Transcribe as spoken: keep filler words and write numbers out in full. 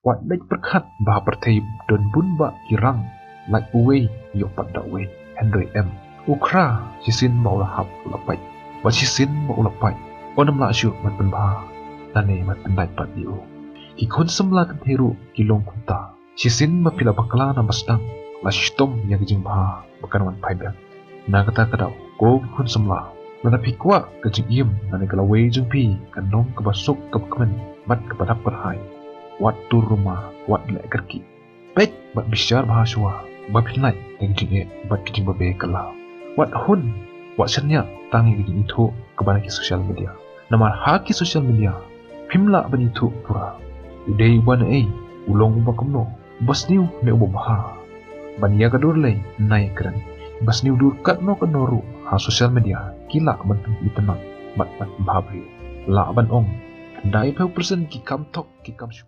Wat leit pyrkhat ba ha pyrthei don bun bah ki rang, lait uwei ïoh pat da uwei. Hynrei em, u khra shisien ba u la hap u la pait, bad shisien ba u la pait, un ym lah shuh ban pynbha lane ban pynlait pat ïa u. Ki khun samla kynthei ruh ki long kumta. Shisien ba phi la bakla na ba sdang, la shitom ïa ka jingbha ba kan wan phai biang. Na kata ka daw, ko ki khun samla, lada phi kwah ka jingim lane ka lawei jong phi kan long kaba suk, kaba kmen bad kaba dap kyrhai, wat tur ruma, wat leh kyrkieh. Peit bad bishar bha shuwa ba phin lait ïa ka jingeh bad ka jingbabe kylla. Wat hun, wat shaniah tang ïa ka jingithuh kaba na ki social media. Namar ha ki social media phim lah ban ithuh pura u dei uba naei, u long uba kumno, uba sniew ne uba bha. Ban ïa ka dur lei na ïa kren, ba sniew dur katno katno ruh ha social media ki lah ban pynitynnad bad ban bha briew. Lah ban ong, khyndai phew percent ki kam thok, ki kam shu